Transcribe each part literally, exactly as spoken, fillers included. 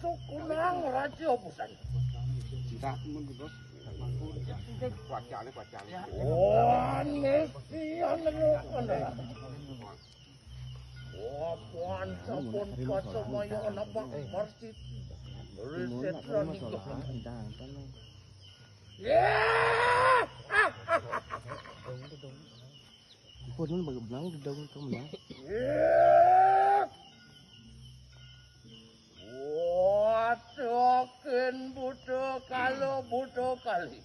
Sukunang raja busan. Cinta mun, Bos. Kuat kali, kuat kali. Wan mesti anu, anu. Wapan sapun pasamaya ana bak masjid. Riset ranika. Ya. Ampun, lu bagi benang, udah dong, kamu menang. Watokin buta kala buta kali.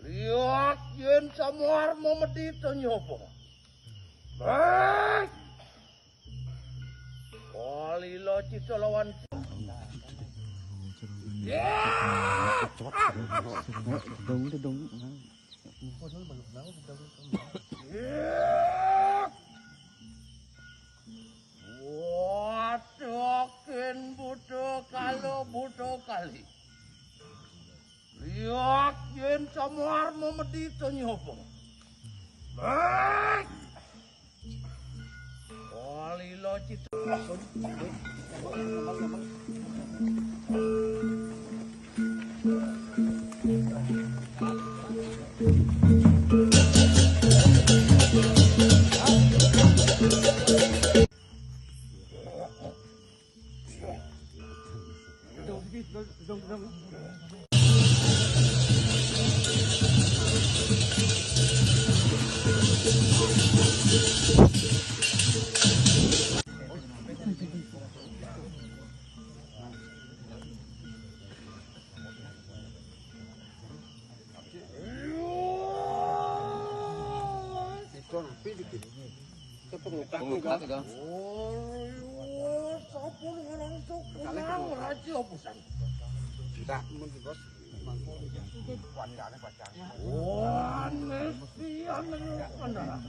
Liak yen samar memedi to nyoba. Baik. Kalila cita lawan. Ya. Dong, dong. Watokin buta kala buta kali. Liak yen samar memedi to nyoba. Baik. Kalila cita. Pengukat, pengukat, ya. Oh, sapun orang suku nang raja busan. Tidak, mun, Bos. Mangko. Kuat kali, kuat kali. Oh, aneh, iya, aneh, aneh.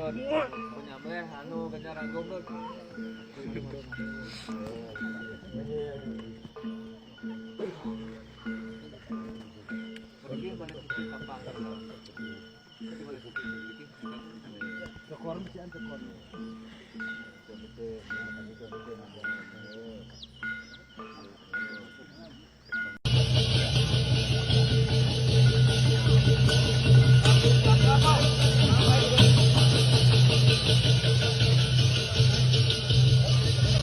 Tut, punya meh anu kejar anggum, Tut. Pergi mana kita kapang. Tekor mesti an tekor.